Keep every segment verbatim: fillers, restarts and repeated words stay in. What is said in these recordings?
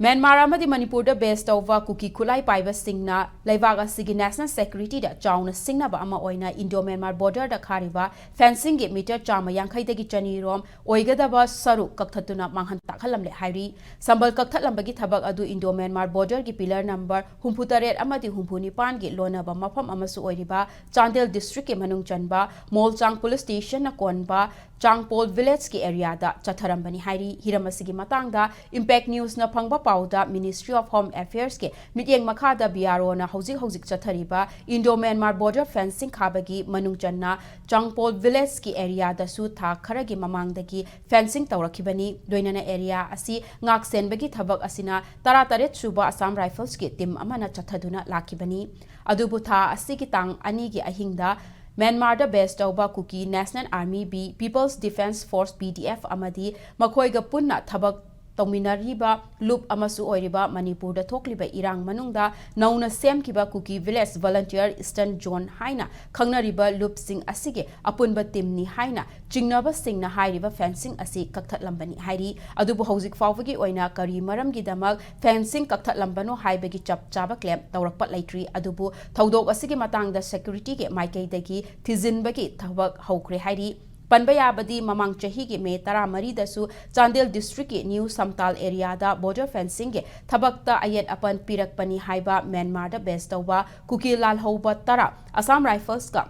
Myanmar ꯑꯃꯗꯤ ꯃꯅꯤꯄꯨꯔꯗ ꯕꯦꯁ ꯇꯧꯕ ꯀꯨꯀꯤ ꯈꯨꯠꯂꯥꯏ ꯄꯥꯏꯕꯁꯤꯡꯅ ꯂꯩꯕꯥꯛ ꯑꯁꯤꯒꯤ ꯅꯦꯁꯅꯦꯜ ꯁꯦꯀ꯭ꯌꯨꯔꯤꯇꯤꯗ ꯆꯥꯎꯅ ꯁꯤꯡꯅꯕ ꯑꯃ ꯑꯣꯏꯅ ꯏꯟꯗꯣ ꯃ꯭ꯌꯥꯟꯃꯥꯔ ꯕꯣꯔꯗꯔꯗ ꯈꯥꯔꯤꯕ ꯐꯦꯟꯁꯤꯡꯒꯤ ꯃꯤꯇꯔ ꯆꯥꯝꯃ ꯌꯥꯡꯈꯩꯗꯒꯤ ꯆꯅꯤꯔꯣꯝ ꯑꯣꯏꯒꯗꯕ ꯁꯔꯨꯛ ꯀꯛꯊꯠꯇꯨꯅ ꯃꯥꯡꯍꯟ ꯇꯥꯛꯍꯜꯂꯝꯂꯦ ꯍꯥꯏꯔꯤ꯫ ꯁꯝꯕꯜ ꯀꯛꯊꯠꯂꯝꯕꯒꯤ ꯊꯕꯛ ꯑꯗꯨ ꯏꯟꯗꯣ ꯃ꯭ꯌꯥꯟꯃꯥꯔ ꯕꯣꯔꯗꯔꯒꯤ ꯄꯤꯂꯔ ꯅꯝꯕꯔ ꯍꯨꯝꯐꯨꯇꯔꯦꯠ ꯑꯃꯗꯤ ꯍꯨꯝꯐꯨꯅꯤꯄꯥꯟꯒꯤ ꯂꯣꯟꯅꯕ ꯃꯐꯝ ꯑꯃꯁꯨ ꯑꯣꯏꯔꯤꯕ ꯆꯥꯟꯗꯦꯜ ꯗꯤꯁꯇ꯭ꯔꯤꯛꯀꯤ ꯃꯅꯨꯡ ꯆꯟꯕ ꯃꯣꯜꯆꯥꯡ ꯄꯨꯂꯤꯁ ꯁ꯭ꯇꯦꯁꯟꯅ ꯀꯣꯟꯕ ꯆꯥꯡꯄꯣꯜ ꯚꯤꯂꯦꯖꯀꯤ ꯑꯦꯔꯤꯌꯥꯗ ꯆꯠꯊꯔꯝꯕꯅꯤ ꯍꯥꯏꯔꯤ꯫ ꯍꯤꯔꯝ ꯑꯁꯤꯒꯤ ꯃꯇꯥꯡꯗ ꯏꯝꯄꯦꯛ ꯅ꯭ꯌꯨꯁꯅ ꯐꯪꯕ ꯄꯥꯎꯗ Ministry of Home Affairsꯀꯤ ꯃꯤꯠꯌꯦꯡ ꯃꯈꯥꯗ BROꯅ ꯍꯧꯖꯤꯛ ꯍꯧꯖꯤꯛ ꯆꯠꯊꯔꯤꯕ ꯏꯟꯗꯣ ꯃ꯭ꯌꯥꯟꯃꯥꯔ ꯕꯣꯔꯗꯔ ꯐꯦꯟꯁꯤꯡ ꯈꯥꯕꯒꯤ ꯃꯅꯨꯡ ꯆꯟꯅ ꯆꯥꯡꯄꯣꯜ ꯚꯤꯂꯦꯖꯀꯤ ꯑꯦꯔꯤꯌꯥꯗꯁꯨ ꯊꯥ ꯈꯔꯒꯤ ꯃꯃꯥꯡꯗꯒꯤ ꯐꯦꯟꯁꯤꯡ ꯇꯧꯔꯛꯈꯤꯕꯅꯤ꯫ ꯂꯣꯏꯅꯅ ꯑꯦꯔꯤꯌꯥ ꯑꯁꯤ ꯉꯥꯛ ꯁꯦꯟꯕꯒꯤ ꯊꯕꯛ ꯑꯁꯤꯅ ꯇꯔꯥꯇꯔꯦꯠ ꯁꯨꯕ ꯑꯁꯥꯝ ꯔꯥꯏꯐꯜꯁꯀꯤ ꯇꯤꯝ ꯑꯃꯅ ꯆꯠꯊꯗꯨꯅ ꯂꯥꯛꯈꯤꯕꯅꯤ꯫ ꯑꯗꯨꯕꯨ ꯊꯥ ꯑꯁꯤꯒꯤ ꯇꯥꯡ ꯑꯅꯤꯒꯤ ꯑꯍꯤꯡꯗ ꯃ꯭ꯌꯥꯟꯃꯥꯔꯗ ꯕꯦꯁ ꯇꯧꯕ Kuki national army B, people's defence force, P D F, ꯑꯃꯗꯤ ꯃꯈꯣꯏꯒ ꯄꯨꯟꯅ ꯊꯕꯛ ꯇꯧꯃꯤꯟꯅꯔꯤꯕ ꯂꯨꯞ ꯑꯃꯁꯨ ꯑꯣꯏꯔꯤꯕ ꯃꯅꯤꯄꯨꯔꯗ ꯊꯣꯛꯂꯤꯕ ꯏꯔꯥꯡ ꯃꯅꯨꯡꯗ ꯅꯧꯅ ꯁꯦꯝꯈꯤꯕ ꯀꯨꯀꯤ ꯚꯤꯂꯦꯖ ꯚꯣꯂꯟꯇꯤꯌꯔ ꯏꯁꯇꯔꯟ ꯖꯣꯟ ꯍꯥꯏꯅ ꯈꯪꯅꯔꯤꯕ ꯂꯨꯞꯁꯤꯡ ꯑꯁꯤꯒꯤ ꯑꯄꯨꯟꯕ ꯇꯤꯝꯅꯤ ꯍꯥꯏꯅ ꯆꯤꯡꯅꯕꯁꯤꯡꯅ ꯍꯥꯏꯔꯤꯕ ꯐꯦꯟꯁꯤꯡ ꯑꯁꯤ ꯀꯛꯊꯠꯂꯝꯕꯅꯤ ꯍꯥꯏꯔꯤ꯫ ꯑꯗꯨꯕꯨ ꯍꯧꯖꯤꯛ ꯐꯥꯎꯕꯒꯤ ꯑꯣꯏꯅ ꯀꯔꯤ ꯃꯔꯝꯒꯤꯗꯃꯛ ꯐꯦꯟꯁꯤꯡ ꯀꯛꯊꯠꯂꯝꯕꯅꯣ ꯍꯥꯏꯕꯒꯤ ꯆꯞ ꯆꯥꯕ ꯀ꯭ꯂꯦꯝ ꯇꯧꯔꯛꯄ ꯂꯩꯇ꯭ꯔꯤ꯫ ꯑꯗꯨꯕꯨ ꯊꯧꯗꯣꯛ ꯑꯁꯤꯒꯤ ꯃꯇꯥꯡꯗ ꯁꯦꯀ꯭ꯌꯨꯔꯤꯇꯤꯒꯤ ꯃꯥꯏꯀꯩꯗꯒꯤ ꯊꯤꯖꯤꯟꯕꯒꯤ ꯊꯕꯛ ꯍꯧꯈ꯭ꯔꯦ ꯍꯥꯏꯔꯤ꯫ ꯄꯟꯕ ꯌꯥꯕꯗꯤ ꯃꯃꯥꯡ ꯆꯍꯤꯒꯤ ꯃꯦ ꯇꯔꯥꯃꯔꯤꯗꯁꯨ ꯆꯥꯟꯗꯦꯜ ꯗꯤꯁꯇ꯭ꯔꯤꯛꯀꯤ ꯅ꯭ꯌꯨ ꯁꯝꯇꯥꯜ ꯑꯦꯔꯤꯌꯥꯗ ꯕꯣꯔꯗꯔ ꯐꯦꯟꯁꯤꯡꯒꯤ ꯊꯕꯛꯇ ꯑꯌꯦꯠ ꯑꯄꯟ ꯄꯤꯔꯛꯄꯅꯤ ꯍꯥꯏꯕ ꯃ꯭ꯌꯥꯟꯃꯥꯔꯗ ꯕꯦꯁ ꯇꯧꯕ ꯀꯨꯀꯤ ꯂꯥꯜꯍꯧꯕ ꯇꯔꯥ ꯑꯁꯥꯝ ꯔꯥꯏꯐꯜꯁꯀ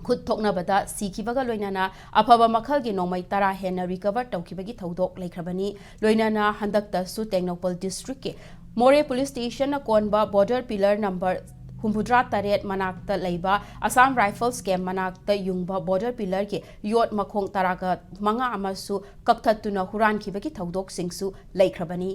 ꯈꯨꯠ ꯊꯣꯛꯅꯕꯗ ꯁꯤꯈꯤꯕꯒ ꯂꯣꯏꯅꯅ ꯑꯐꯕ ꯃꯈꯜꯒꯤ ꯅꯣꯡꯃꯩ ꯇꯔꯥ ꯍꯦꯟꯅ ꯔꯤꯀꯚꯔ ꯇꯧꯈꯤꯕꯒꯤ ꯊꯧꯗꯣꯛ ꯂꯩꯈ꯭ꯔꯕꯅꯤ꯫ ꯂꯣꯏꯅꯅ ꯍꯟꯗꯛꯇꯁꯨ ꯇꯦꯡꯅꯧꯄꯜ ꯗꯤꯁꯇ꯭ꯔꯤꯛꯀꯤ ꯃꯣꯔꯦ ꯄꯨꯂꯤꯁ ꯁ꯭ꯇꯦꯁꯟꯅ ꯀꯣꯟꯕ ꯕꯣꯔꯗꯔ ꯄꯤꯂꯔ ꯅꯝꯕꯔ ꯍꯨꯝꯐꯨꯇꯔꯥ ꯇꯔꯦꯠ ꯃꯅꯥꯛꯇ ꯂꯩꯕ ꯑꯁꯥꯝ ꯔꯥꯏꯐꯜꯁ ꯀꯦꯝ ꯃꯅꯥꯛꯇ ꯌꯨꯡꯕ ꯕꯣꯔꯗꯔ ꯄꯤꯂꯔꯒꯤ ꯌꯣꯠ ꯃꯈꯣꯡ ꯇꯔꯥꯒ ꯃꯉꯥ ꯑꯃꯁꯨ ꯀꯛꯊꯠꯇꯨꯅ ꯍꯨꯔꯥꯟꯈꯤꯕꯒꯤ ꯊꯧꯗꯣꯛꯁꯤꯡꯁꯨ ꯂꯩꯈ꯭ꯔꯕꯅꯤ꯫